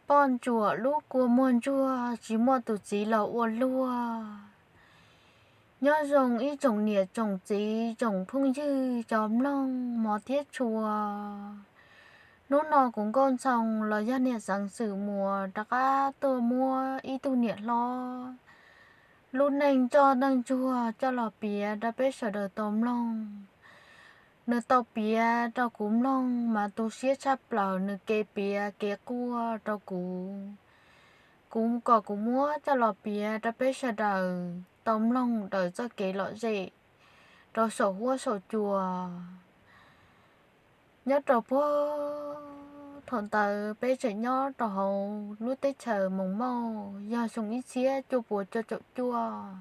Poj ntsuam lub kua muag ntsuag tsis muaj tus txiv los ua luag. Nyob zoo ib tsoom niam tsoom txiv tsoom phooj ywg cov mloog hmov thiab tshua. Hnub no kuv Nkauj Ntxhoo los yog niam Xeev Xwm Muas rov qab tuaj muab ib tug niam hlob lub neej ntsoj neej ntsuag coj los piav rau peb sawv daws tau mloog. Nws tau piav rau kuv mloog mas tu siab tshaj plaws, nws kev piav kev quaj rau kuv. Kuv kom kuv muab coj los piav rau peb sawv daws tau mloog daws txoj kev lom zem rau saum huab saum cua. Nyob rau puag thaum ntawd peb tseem nyob rau hauv lub teb chaws Moos Mauj, yog xyoo ib txhiab cuaj puas cuaj caum cuaj.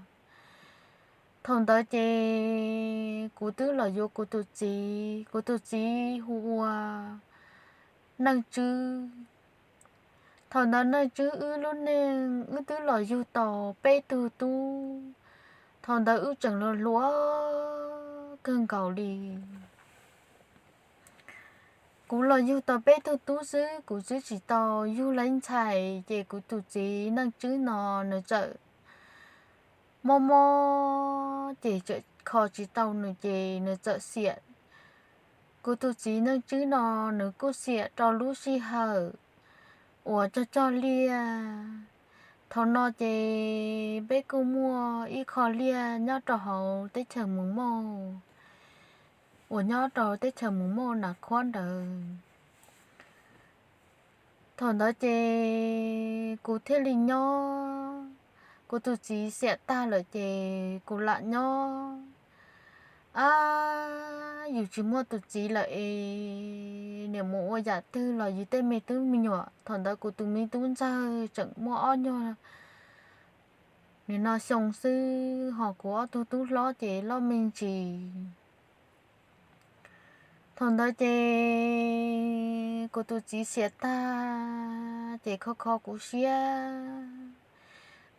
Thaum ntawd ces kuv twb los yuav kuv tus txiv, kuv tus txiv hu ua Neej Tswb. Thaum ntawd Neej Tswb wb lub neej wb twb los yug tau peb tug tub. Thaum ntawd wb tseem hluas hluas kawg nkaus li. Kuv los yug tau peb tug tub xwb, kuv twb tsis tau yug leej ntxhais, ces kuv tus txiv Neej Tswb no nws txawm mob mob ces txawm kho tsis tau nws ces nws txawm xiam. Kuv tus txiv Neej Tswb no nws kuj xiam rau lub sij hawm uas cog cog liaj. Thaum no ces peb kuj muaj ib qho liaj nyob rau hauv teb chaws Moos Mauj, uas nyob rau teb chaws Moos Mauj Nas Khuab ntawd. Thaum ntawd ces kuv thiaj li nyob, kuv tus txiv xiam tag lawm ces kuv lam nyob. Ab, yus tsis muaj tus txiv lawm es niam mus ua yam twg los yus tej me tub me nyuam, thaum ntawd kuv tus me tub ntxawg tseem muaj ob nyuag nim no xyoo xwb, ho kuv ob tug tub hlob ces loj me ntsis. Thaum ntawd ces kuv tus txiv xiam tag ces kho kho kuv siab.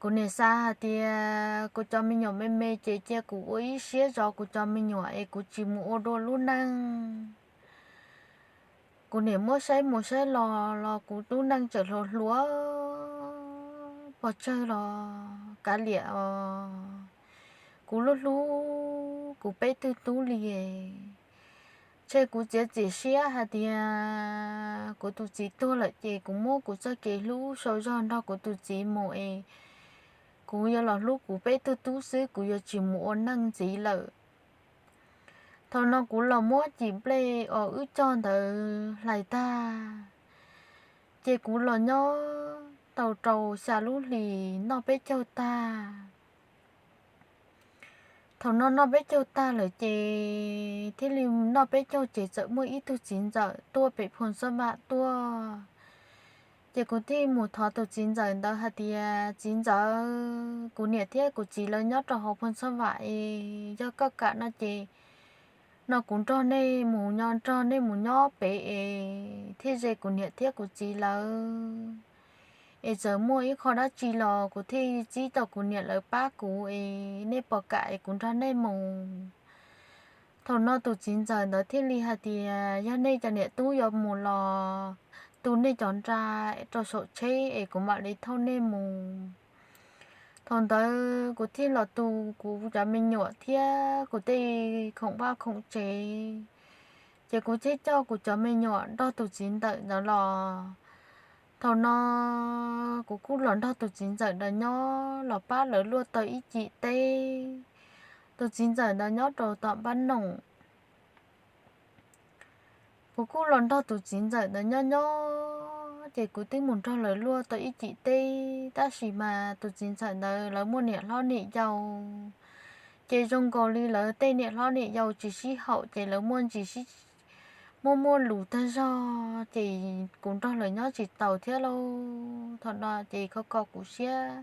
Kuv niam xav hais tias kuv cov me nyuam me me ces cia kuv ua ib siab zov kuv cov me nyuam es kuv tsis mus ua dua lub neej. Kuv niam muab saib mus saib los los kuv lub neej tseem hluas hluas pog tsawg los kav liam os. Kuv hlub hlub kuv peb tug tub li. Ntshe kuv txiav txim siab hais tias kuv tus txiv tuag lawm ces kuv muab kuv txoj kev hlub sau zog nrog kuv tus txiv mus es kuv yuav los hlub kuv peb tug tub xwb, kuv yuav tsis mus ua neej ntxiv lawm. Thaum no kuv los muab cim nplej uas wb cog ntawd hlais tag, ces kuv los nyob tau rau xya lub hlis noj peb caug tag. Thaum no noj peb caug tag lawm ces thiaj li noj peb caug ces txawm muaj ib tug txiv ntxawm tuaj pem Phoos Xab Vam tuaj. Ces kuv thiaj mus thov tus txiv ntxawm ntawd hais tias, txiv ntxawm, kuv niam thiab kuv txiv lawv nyob rau hauv Phoos Xab Vam es yog koj kam no ces no kuv nrog nej mus nyob, nrog nej mus nyob pem es thiaj ze kuv niam thiab kuv txiv lawv. Es txawm muaj ib qho dab tsi los kuv thiaj txib tau kuv niam lawv pab kuv es nej puas kam es kuv nrog nej mus. Thaum no tus txiv ntxawm ntawd thiaj li hais tias yog nej cov niam tub yuav mus los tu nej cov nra rau saum tsheb es kuv mam li thauj nej mus. Thaum ntawd kuv thiaj los tu kuv cov me nyuam thiab kuv tej khoom vaj khoom tsev, ces kuv thiaj coj kuv cov me nyuam nrog tus txiv ntxawm ntawd los. Thaum no kuv kuj los nrog tus txiv ntxawm ntawd nyob los pab lawv luaj tau ib cim teb. Tus txiv ntxawm ntawd nyob rau tom Npab Noom. Kuv kuj los nrog tus txiv ntxawm ntawd nyob nyob ces kuv twb mus nrog lawv luaj tau ib cim teb, tab sis mas tus txiv ntxawm ntawd lawv muaj niam hlob niam yau, ces zoo nkaus li lawv tej niam hlob niam yau tsis sib haum ces lawv muaj ntsis muaj muaj lus tag zog ces kuv nrog lawv nyob tsis taus thiab lauj. Thaum no ces kho kho kuv siab,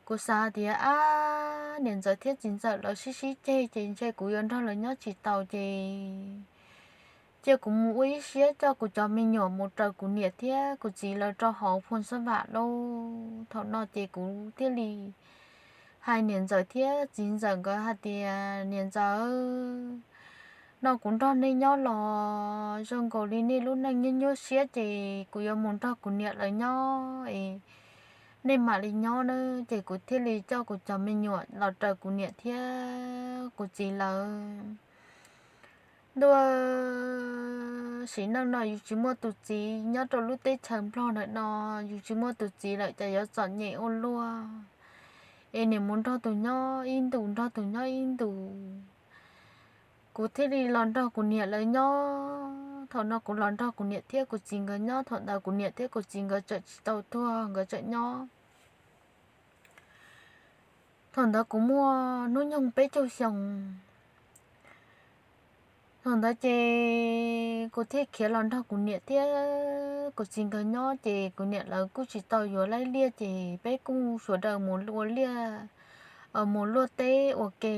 kuv xav tias ab, niam ntxawm thiab txiv ntxawm lawv sib sib ceg ces ntshe kuv yuav nrog lawv nyob tsis taus ces cia kuv mus ua ib siab coj kuv cov me nyuam mus raws kuv niam thiab kuv txiv lawv rau hauv Phoos Xab Vam lauj. Thaum no ces kuv thiaj li hais niam ntxawm thiab txiv ntxawm nkawd hais tias, niam ntxawm, no kuv nrog nej nyob los zoo nkaus li nej lub neej nyuaj nyuaj siab ces kuv yuav mus nrog kuv niam lawv nyob es nej mam li nyob na. Ces kuv thiaj li coj kuv cov me nyuam los raws kuv niam thiab kuv txiv lawv. Ntuj, sim neej no yus tsis muaj tus txiv nyob rau lub teb chaws Nplog ntawm no, yus tsis muaj tus txiv lawm ces yuav txom nyem ua luaj. Es niam mus nrog tus nyob ib ntus, nrog tus nyob ib ntus. Kuv thiaj li los nrog kuv niam lawv nyob. Thaum no kuv los nrog kuv niam thiab kuv txiv nkawd nyob, thaum ntawd kuv niam thiab kuv txiv nkawd tseem tsis tau tuag, nkawd tseem nyob. Thaum ntawd kuv muaj hnub nyoog peb caug xyoo. Thaum ntawd ces kuv thiaj khiav los nrog kuv niam thiab kuv txiv nkawd nyob, ces kuv niam lawv kuj tsis tau yuav laib liaj, ces peb kuj sawv daws mus ua liaj, mus luaj teb ua ke.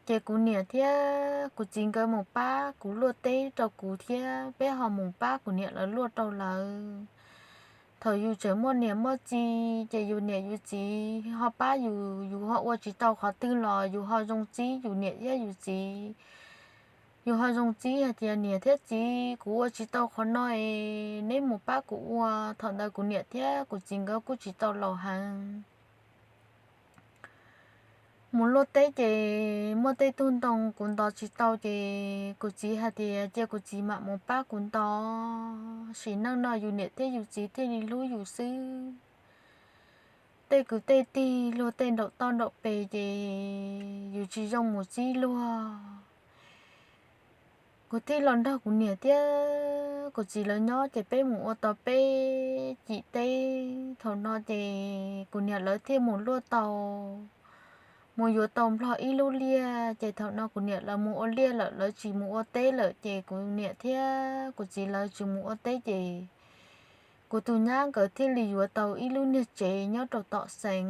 Ces kuv niam thiab kuv txiv nkawd mus pab kuv luaj teb rau kuv thiab peb ho mus pab kuv niam lawv luaj rau lawv. Thaum yus tseem muaj niam muaj txiv ces yus niam yus txiv ho pab yus, yus ho ua tsis tau qhov twg los yus ho zoo txib yus niam thiab yus txiv. Yus ho zoo txib hais tias, niam thiab txiv, kuv ua tsis tau qhov no es neb mus pab kuv ua. Thaum ntawd kuv niam thiab kuv txiv nkawd kuj tsis tau laus heev. Mus luaj teb ces muaj tej tug ntoo kuv ntov tsis tau ces kuv txiv hais tias cia kuv txiv mam mus pab kuv ntov. Sim neej no yus niam thiab yus txiv thiaj li hlub yus xwb. Tej kwv tej tij luag tej nraum toj nraum pes ces yus tsis zoo mus txib luag. Kuv thiaj los nrog kuv niam thiab kuv txiv lawv nyob ces peb mus ua tau peb cim teb. Thaum no ces kuv niam lawv thiaj mus luaj tau, mus yuav tau Nplog ib lub liaj. Ces thaum no kuv niam lawv mus ua liaj lawm, lawv tsis mus ua teb lawm ces kuv niam thiab kuv txiv lawv tsis mus ua teb ces kuv tus nyab nkawd thiaj li yuav tau ib lub niag tsev nyob rau tom xeev.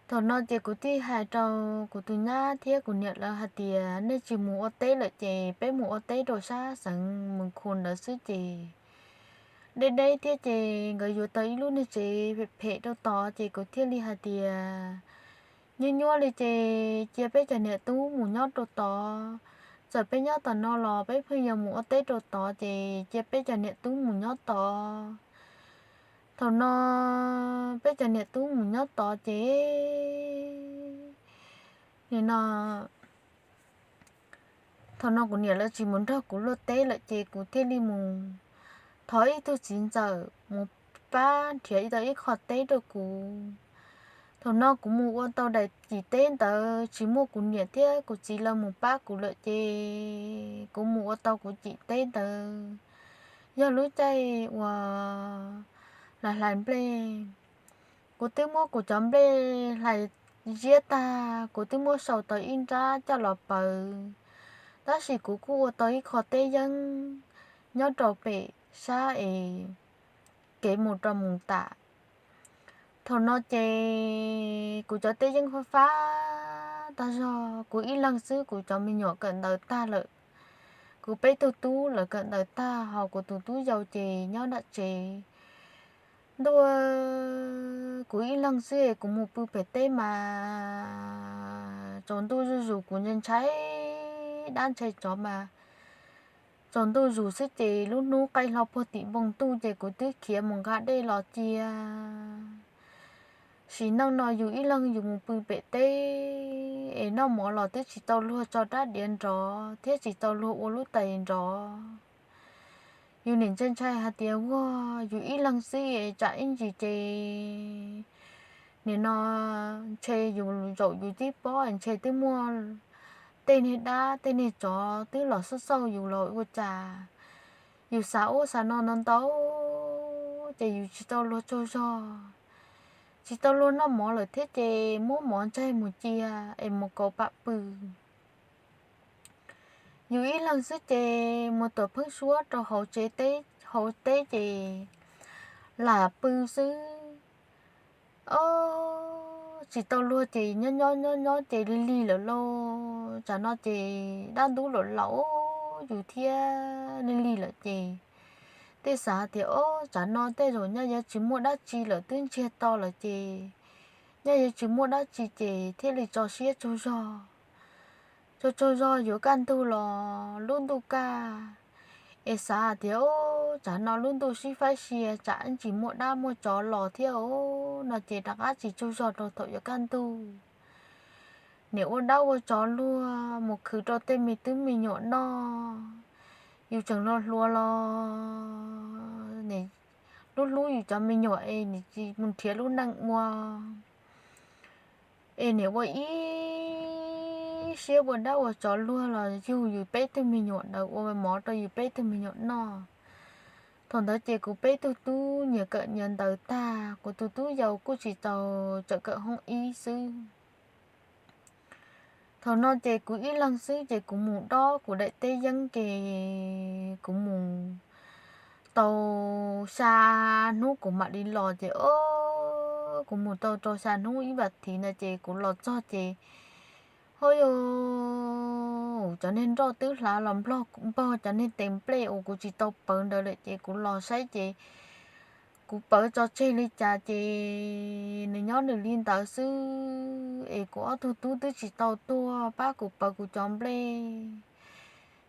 Thaum no ces kuv thiaj hais rau kuv tus nyab thiab kuv niam lawv hais tias nej tsis mus ua teb lawm ces peb mus ua teb rau sab xeev Moos Khus ntawd xwb ces deb deb thiab ces nkawd yuav tau ib lub niag tsev phem phem rau tod ces kuv thiaj li hais tias nyuaj nyuaj li ces cia peb cov niam tub mus nyob rau tod. Txawm peb nyob tom no los peb pheej yuav mus ua teb rau tod ces cia peb cov niam tub mus nyob tod. Thaum no peb cov niam tub mus nyob tod ces nim no thaum no kuv niam lawv tsis mus nrog kuv luaj teb lawm ces kuv thiaj li mus thov ib tug txiv ntxawm mus pab nrhiav tau ib qho teb rau kuv. Thaum no kuv mus ua tau daim cim teb ntawd tsis muaj kuv niam thiab kuv txiv lawv mus pab kuv lawm ces kuv mus ua tau kuv cim teb ntawd. Yog lub caij uas lawv hlais nplej, kuv twb muab kuv cov nplej hlais ziab tag, kuv twb muab sau tau ib nrab coj los paws, tab sis kuv kuj ua tau ib qho teb yeeb nyob rau pem sab es kev mus rau Moos Tam. Thaum no ces kuv cov teb yeeb fab fab tag zog, kuv ib leeg xwb, kuv cov me nyuam kawm ntawv tag lawm. Kuv peb tug tub lawv kawm ntawv tag, ho kuv tus tub yau ces nyob nram tsev. Ntuj, kuv ib leeg xwb es kuv mus pw pem teb mas tsaus ntuj zuj zus, kuv ntshai ntshai dab ntshai tsov mas tsaus ntuj zus xwb ces lub hnub qaij hlo puag tim npoo ntuj ces kuv twb khiav mus nqa dej los cia. Sim neej no yus ib leeg yus mus pw pem teb es noj mov los twb tsis tau luag tso rab diav nrov thiab tsis tau luag ua lub tais nrov. Yus nim ntshai ntshai hais tias, ua, yus ib leeg xwb es tsam ib ntsis ces nim no ntshe yus zaum yus tib pob ntshe twb muaj tej niag dab tej niag tsov twb los xauj xauj yus los ua cas. Yus xav ub xav no ntau ntau ces yus tsis tau luag tsaug zog, tsis tau luag noj mov lawm thiab ces muab mov ntsaig mus cia es mus kaus pam pw. Yus ib leeg xwb ces mus tuam pheeb suab rau hauv tsev teb, hauv teb ces lam pw xwb. Ob, tsis tau luag ces nyob nyob nyob nyob ces lig lig lawm lauj. Tsam no ces dab ntub laus laus yus thiab lig lig lawm ces tej xav tias, ob, tsam no tej zaum nyaj yuav tsis muaj dab tsi lawm, twb ntsiag to lawm ces nyaj yuav tsis muaj dab tsi ces thiaj li tso siab tsaug zog. tsaug tsaug zog yuav kaj ntug los lub ntuj kaj, es xav tias, Ub, tsam no lub ntuj sib faib sia tsam tsis muaj dab muaj tsov los thiab os, no ces rov qab tsis tsaug zog rau thaum yuav kaj ntug. Niam ua dab ua tsov luag mus khwv rau tej me tub me nyuam noj, yus tseem hluas hluas los hlub hlub yus cov me nyuam es nim tsis mus nrhiav lub neej ua, es niam ua ib siab ua dab ua tsov luag los yug yus peb tug me nyuam ntawd, ua mov rau yus peb tug me nyuam noj. Thaum ntawd ces kuv peb tug tub nyias kawm nyias ntawv tag, kuv tus tub yau kuj tsis tau, tseem kawm hoob ib xwb. Thaum no ces kuv ib leeg xwb ces kuv mus dob kuv daim teb yeeb ces kuv mus tau xya hnub kuv mam li los ces, o, kuv mus tau rau xya hnub ib vas thiv ntawd ces kuv los txog ces, ho yuav cov niag nroj twb hlav los nplog npog cov niag tes nplej uas kuv tsis tau pawv ntawd lawm ces kuv los saib ces kuv pawv tso tseg li cas ces nws nyob nws li ntawd xwb es kuv ob tug tub twb tsis tau tuaj pab kuv pawv kuv cov nplej.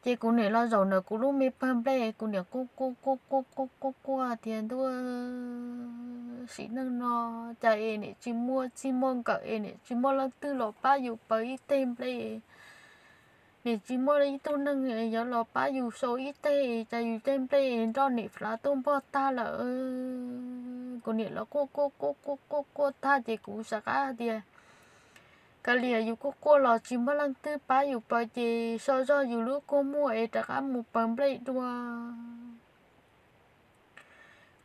Ces kuv niam los zaum ntawm kuv lub me pawg nplej, kuv niam quaj quaj quaj quaj quaj quaj tias, Ntuj, sim neej no cas es niam tsis muaj txij muaj nkawm es niam tsis muaj leej twg los pab yus pawv ib teg nplej, niam tsis muaj ib tug neeg yuav los pab yus sau ib teg, cas yus tej nplej nroj niam hlav tuaj npog tag lawm. Kuv niam los quaj quaj quaj quaj quaj quaj tag ces kuv xav qab tias, Kav liam, yus quaj quaj los tsis muaj leej twg pab yus pawv ces so zog yus lub kua muag es rov qab mus pawv nplej dua.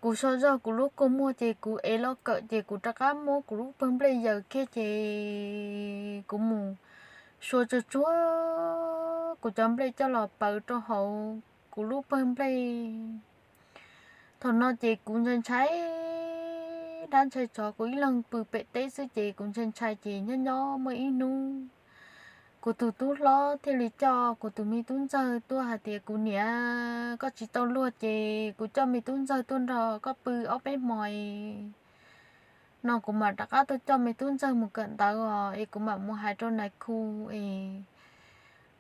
Kuv so zog kuv lub kua muag ces kuv ev los kawm ces kuv rov qab muab kuv lub pawg nplej yaws kiag ces kuv mus sua tsuag tsuag kuv cov nplej coj los pawv rau hauv kuv lub pawg nplej. Thaum no ces kuv ntshai ntshai dab ntshai tsov, kuv ib leeg pw pem teb xwb ces kuv ntshai ntshai ces nyob nyob muaj ib hnub kuv tus tub hlob thiaj li coj kuv tus me tub ntxawg tuaj hais tias, Kuv niam, koj tsis tau luag ces kuv coj me tub ntxawg tuaj nrog koj pw ob peb hmo es no kuv mam rov qab tuaj coj me tub ntxawg mus kawm ntawv os, es kuv mam mus hais rau nais khu es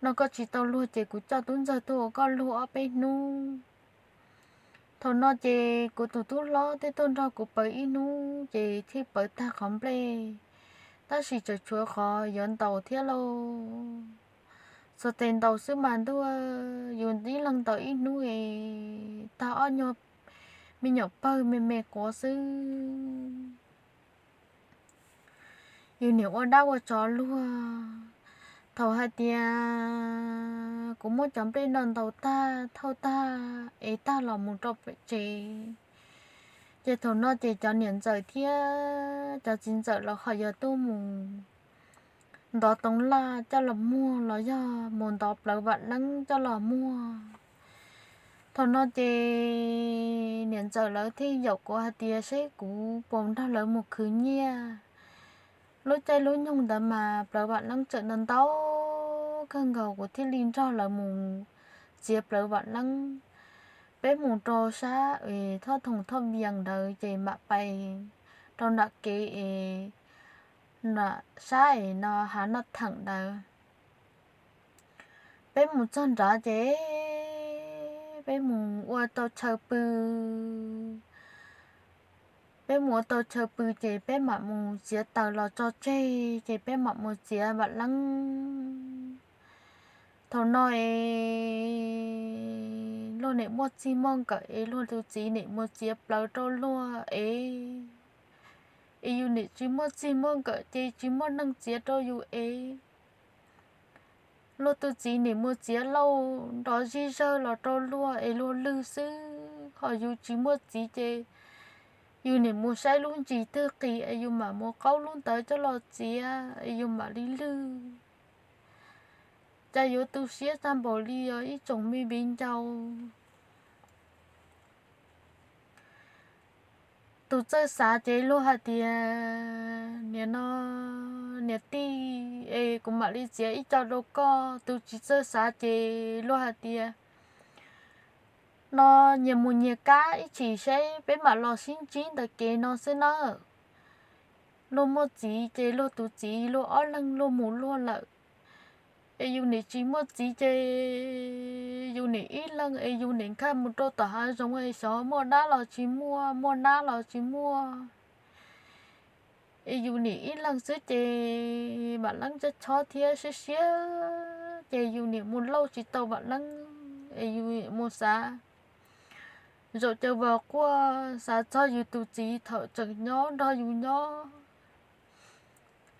no koj tsis tau luag ces kuv coj tub ntxawg tuaj ua koj luag ob peb hnub. Thaum no ces kuv tus tub hlob thiaj tuaj nrog kuv pawv ib hnub ces thiaj pawv tag qhov nplej, tab sis tseem tshuav qhov yuav ntaus thiab lauj. Txog tes ntaus xwb mas ntuj, yus ib leeg ntaus ib hnub es tag ob nyuag me nyuam pawg me me quav xwb. Yus niam ua dab ua tsov luag, thaum hais tias kuv muab cov nplej no ntaus tag thauj tag es tag los mus rau pem tsev, ces thaum no ces cov niam ntxawm thiab cov txiv ntxawm los ho yog tuaj mus ntov toov laj coj los muag los yog mus ntov plawv vam leeb coj los muag. Thaum no ces niam ntxawm lawv thiaj yaum kuv hais tias seb kuv puas nrog lawv mus khwv nyiaj. Lub caij lub nyoog ntawd mas plawv vam leeb tseem ntau ntau kawg nkaus, kuv thiaj li nrog lawv mus txiav plawv vam leeb. Peb mus rau sab es thoj thoom thoj vias ntawd ces mam pais rau nram kev es nram sab es no hav noj theem ntawd. Peb mus txog nrad ces peb mus ua tau chaw pw. Peb mus ua tau chaw pw ces peb mam mus txiav taws los tso tseg ces peb mam mus txiav vam leeb. Thaum no es luag niam muaj txij muaj nkawm es luag tus txiv niam mus txiav plawv rau luag es, es yus niam tsis muaj txij muaj nkawm ces tsis muaj neeg txiav rau yus es. Luag tus txiv niam mus txiav lauj nrov zig zawg los rau luag es luag lwg xwb, ho yus tsis muaj txiv ces yus niam mus saib lub ntsis twg qis es yus mam mus qaub lub ntawd coj los txiav es yus mam li lwg. Cas yuav tu siab tag npaum li os ib tsoom me viv ncaus. Tus txawj xav ces luag hais tias, Niam no, niam tij, es kuv mam li txiav ib co rau koj. Tus tsis txawj xav ces luag hais tias, No nyias mus nyias kab ib chim seb peb mam los sib ntsib ntawm kev no xwb nawb. Luag muaj txiv ces luag tus txiv luag ob leeg luag mus luag lawm. Es yus nim tsis muaj txiv ces yus nim ib leeg es yus nim nkag mus rau tom hav zoov es xyov muaj dab los tsis muaj, muaj nab los tsis muaj. Es yus nim ib leeg xwb ces Vam Leeb chob chob thiab siab siab, ces yus nim mus lauj tsis tau Vam Leeb, es yus mus xav zaum caw vos quaj xav txog yus tus txiv thaum tseem nyob nrog yus nyob.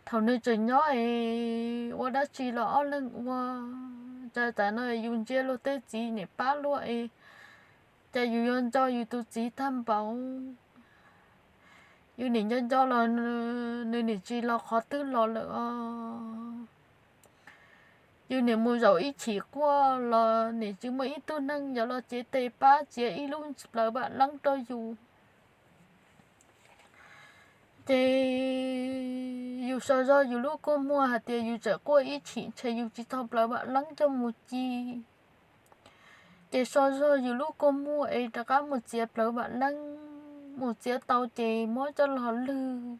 Thaum nws tseem nyob es ua dab tsi los ob leeg ua, cas tam no yus ntsia luag tej txiv nim pab luaj es, cas yus yuav nco yus tus txiv tag npaum. Yus nim nco nco los nws nim tsis los qhov twg los lawm os. Yus nim mus zaum ib chim quaj los nim tsis muaj ib tug neeg yuav los cev tes pab txiav ib lub plawv Vam Leeb rau yus. Ces yus so zog yus lub kua muag hais tias yus tseem quaj ib chim ntshe yus tsis tau plawv Vam Leeb coj mus ci. Ces so zog yus lub kua muag es rov qab mus txiav plawv Vam Leeb, mus txiav tau ces muab coj los lwg,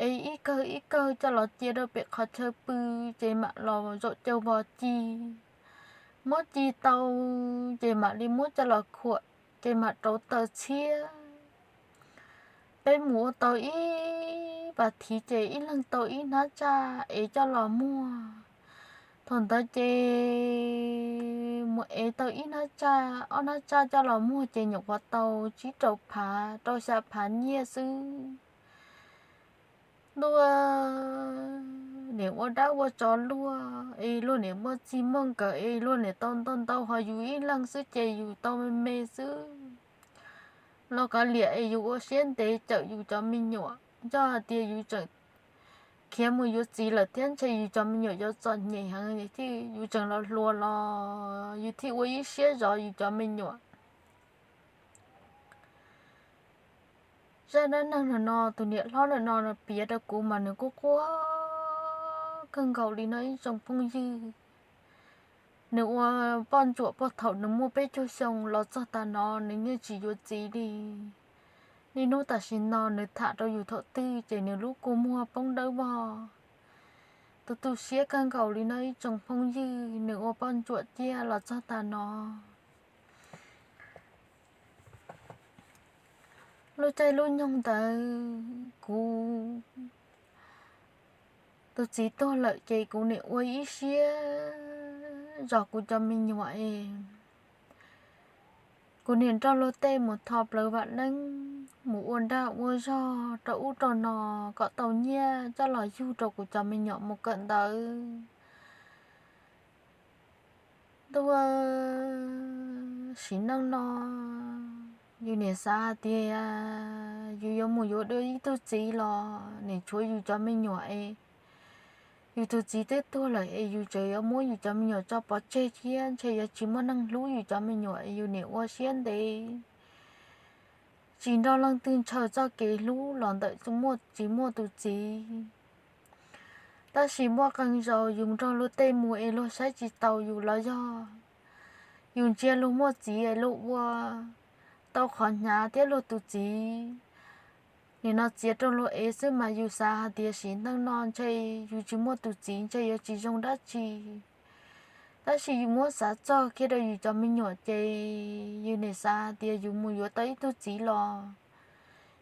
es ib kawg ib kawg coj los cia rau pem qhov chaw pw, ces mam los zaum caw vos ci. Muab ci tau ces mam li muab coj los khuam, ces mam rauv taws txhiab. Peb mus ua tau ib pas thiv ces ib leeg tau ib hnab tsaj es coj los muag. Thaum ntawd ces mus ev tau ib hnab tsaj ob hnab tsaj coj los muag ces nyuam qhuav tau tsib rau phav rau xya phav nyiaj xwb. Luag nim ua dab ua tsov luag es luag nim muaj txij muaj nkawm es luag nim tau ntau ntau, ho yus ib leeg xwb ces yus tau me me xwb. Los kav liam es yus ua siab ntev cawm yus cov me nyuam, yog hais tias yus tseem khiav mus yuav txiv lawm thiab ntshe yus cov me nyuam yuav txom nyem heev, yus tseem los hluas los yus thiaj ua ib siab zov yus cov me nyuam. Zaj dab neeg no no tus niam hlob no no piav rau kuv mas nws kuj quaj kawg nkaus li no ib tsoom phooj ywg. Nws ua poj ntsuam puag thaum nws muaj peb caug xyoo los txog tas no nws yeej tsis yuav txiv li. Niaj hnub tam sim no nws tham rau yus thaum twg ces nws lub kua muag poob dawb vog. Tus tu siab kawg nkaus li no ib tsoom phooj ywg, nws ua poj ntsuam ciaj los txog tas no. Lub caij lub nyoog ntawd kuv tus txiv tuag lawm ces kuv nim ua ib siab zov kuv cov me nyuam es kuv nim nrog luag tej mus tho plawv vam neeb, mus ua dag ua zog rau ub rau no kom tau nyiaj coj los yug rau kuv cov me nyuam mus kawm ntawv. Tuaj sim neej no yus nim xav hais tias yus yuav mus yuav dua ib tug txiv los nim tshuav yus cov me nyuam es yus tus txiv twb tuag lawm es yus tseem yuav muab yus cov me nyuam tso pov tseg thiab ntshe yuav tsis muaj neeg hlub yus cov me nyuam es yus nim ua siab ntev tsis nrog leej twg ntshaw txoj kev hlub los ntawm tsis muaj tus txiv. Tab sis muaj qee zaus yus nrog luag tej mus es luag saib tsis taus yus los yog yus ntsia luag muaj txiv es luag ua tau qhov hnyav thiab luag tus txiv nim no txiav rau luag ev xwb mas yus xav hais tias sim neej no ntshe yus tsis muaj tus txiv ntshe yuav tsis zoo dab tsi. Tab sis yus muab xav txog kiag rau yus cov me nyuam ces yus nim xav hais tias yus mus yuav tau ib tug txiv los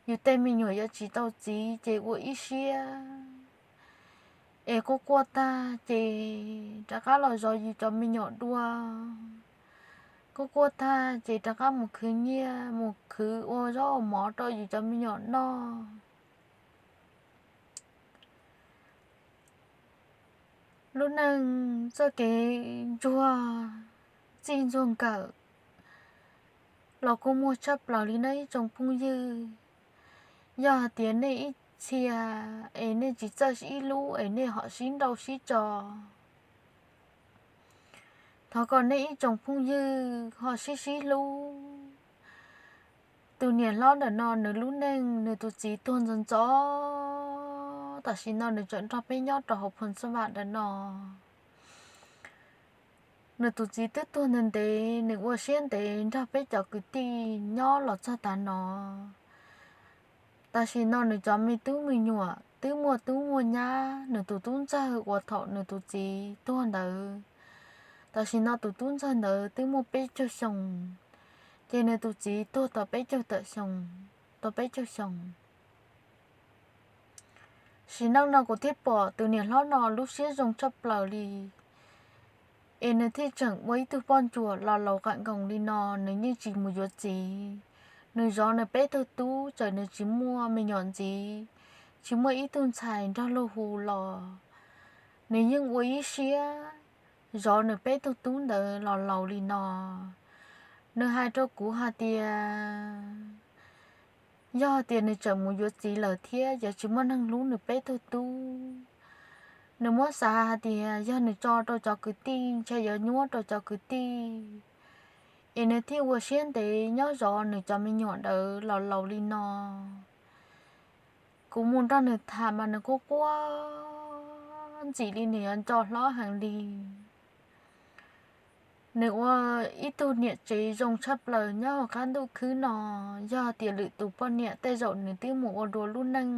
yus tej me nyuam yuav tsis tau txiv ces ua ib siab es quaj quaj tag ces rov qab los zov yus cov me nyuam dua. Quaj quaj tag ces rov qab mus khwv nyiaj mus khwv ua zaub ua mov rau yus cov me nyuam noj. Lub neej txoj kev ntsuag txij ntsuag nkawm los kuj muaj tshaj plaws li no ib tsoom phooj ywg. Yog hais tias nej ib txhia es nej tsis txawj ib lub es nej ho sib nrauj sib tso, thov kom nej ib tsoom phooj ywg ho sib sib hlub. Tus niam hlob ntawm no nws lub neej nws tus txiv tuag ntxov ntxov, tam sim no nws tseem nrog peb nyob rau hauv Phoos Xas Vam ntawm no. Nws tus txiv twb tuag ntev ntev, nws ua siab ntev nrog peb cov kwv tij nyob los txog tav no. Tam sim no nws cov me tub me nyuam twb muaj tub muaj nyab, nws tus tub ntxawg uas thaum nws tus txiv tuag ntawd, tam sim no tus tub ntxawg ntawd twb muaj peb caug xyoo, ces nws tus txiv tuag tau peb caug tawm xyoo, tau peb caug xyoo. Sim neej no kuv thiaj pom tus niam hlob no lub siab zoo tshaj plaws li, es nws thiaj tseem ua ib tug poj ntsuam los laus qam nkoos li no, nws yeej tsis mus yuav txiv. Nws zov nws peb tug tub, txawm nws tsis muaj me nyuam ntxiv, tsis muaj ib tug ntxhais nrog luag hu los, nws yeej ua ib siab zov nws peb tug tub ntawd los laus li no. Nws hais rau kuv hais tias, yog tias nws tseem mus yuav txiv lawm thiab yuav tsis muaj neeg hlub nws peb tug tub. Nws muab xav hais tias yog nws tso rau cov kwv tij ntshe yuav nyuab rau cov kwv tij, es nws thiaj ua siab ntev nyob zov nws cov me nyuam ntawd los laus li no. Kuv mus nrog nws tham mas nws quaj quaj ntxim li nws yuav nco hlob heev li. Nws ua ib tug niam tsev zoo tshaj plaws nyob hauv qab ntuj khwb no. Yog tias lwm tus poj niam tej zaum nws twb mus ua dua lub neej.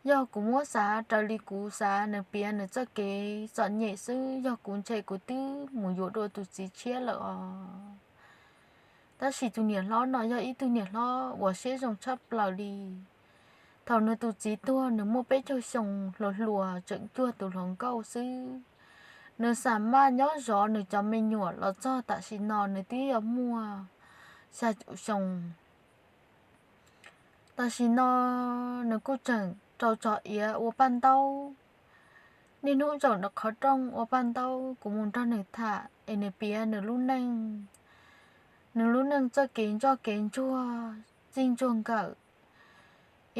Yog kuv muab xav raws li kuv xav, nws piav nws txoj kev txom nyem xwb, yog kuv ntshe kuv twb mus yuav dua tus txiv tshiab lawm os. Tab sis tus niam hlob no yog ib tug niam hlob uas siab zoo tshaj plaws li. Thaum nws tus txiv tuag nws muaj peb caug xyoo, hluas hluas tseem cuag tus hluas nkauj xwb. Nws xam maj nyob zov nws cov me nyuam los txog tam sim no nws twb yuav muaj xya caum xyoo. Tam sim no nws kuj tseem rau tso iav ua paj ntaub. Niaj hnub zaum nram qhov rooj ua paj ntaub, kuv mus nrog nws tham es nws piav nws lub neej. Nws lub neej txoj kev ntsoj kev ntsuag, txij ntsuag nkawm,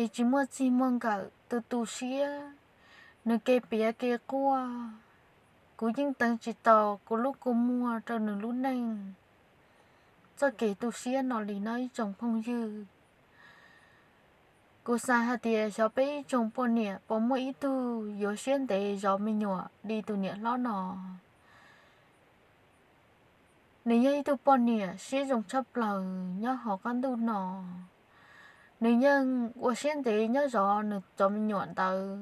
es tsis muaj txij muaj nkawm, tu tu siab. Nws kev piav kev quaj, kuv yeej teev tsis tau kuv lub kua muag rau nws lub neej txoj kev tu siab no li no ib tsoom phooj ywg. Kuv xav hais tias xyov peb ib tsoom poj niam puas muaj ib tug yuav siab ntev zov me nyuam li tus niam hlob no. Nws yog ib tug poj niam siab zoo tshaj plaws nyob hauv qab ntuj no. Nws yeej ua siab ntev nyob zov nws cov me nyuam ntawd.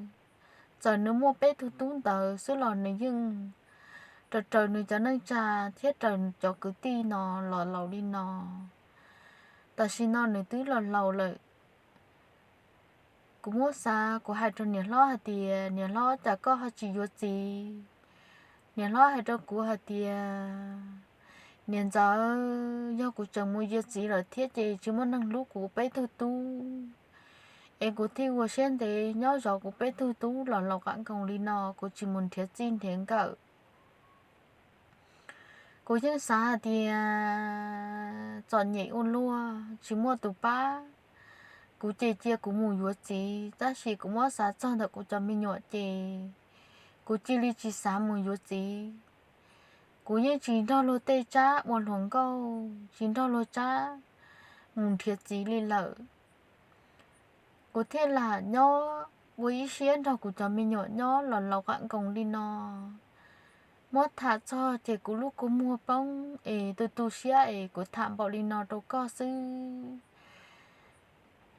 Txawm nws muaj peb tug tub ntawd xwb los nws yeej raws raws nws cov neej tsa thiab raws cov kwv tij no los laus li no. Tam sim no nws twb los laus lawm. Kuv muab xav, kuv hais rau niam hlob hais tias, niam hlob, cas koj ho tsis yuav txiv? Niam hlob hais rau kuv hais tias, niam ntxawm, yog kuv tseem mus yuav txiv lawm thiab ces tsis muaj neeg hlub kuv peb tug tub, es kuv thiaj ua siab ntev nyob zov kuv peb tug tub los laus qab nkoos li no, kuv tsis mus nrhiav txij nrhiav nkawm. Kuv yeej xav hais tias txom nyem ua luaj tsis muaj tus pab, kuv ces cia kuv mus yuav txiv, tab sis kuv muab xav txog ntawm kuv cov me nyuam ces kuv cia li tsis xav mus yuav txiv. Kuv yeej tsis nrog luag tej tsab ua hluas nkauj, tsis nrog luag tsab mus nrhiav txiv li lawm. Kuv thiaj lam nyob ua ib siab nrog kuv cov me nyuam nyob los laus qab nkoos li no. Muab tham txog ces kuv lub kua muag poob es tu tu siab es kuv tham npaum li no rau koj xwb.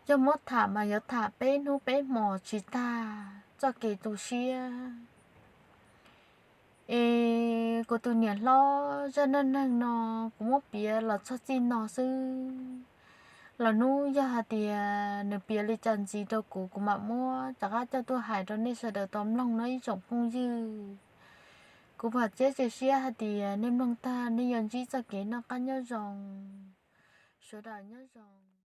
Yog muab tham mas yuav tham peb hnub peb hmos tsis tag txoj kev tu siab. Es kuv tus niam hlob zaj neej neeg no kuv muab piav los txog txij no xwb. Los hnub yog hais tias nws piav li cas ntxiv rau kuv, kuv mam muab rov qab coj tuaj hais rau nej sawv daws tau mloog no ib tsoom phooj ywg. Kuv vam thiab cia siab hais tias nej mloog tag nej yuav ntsib txoj kev noj qab nyob zoo. Sawv daws nyob zoo.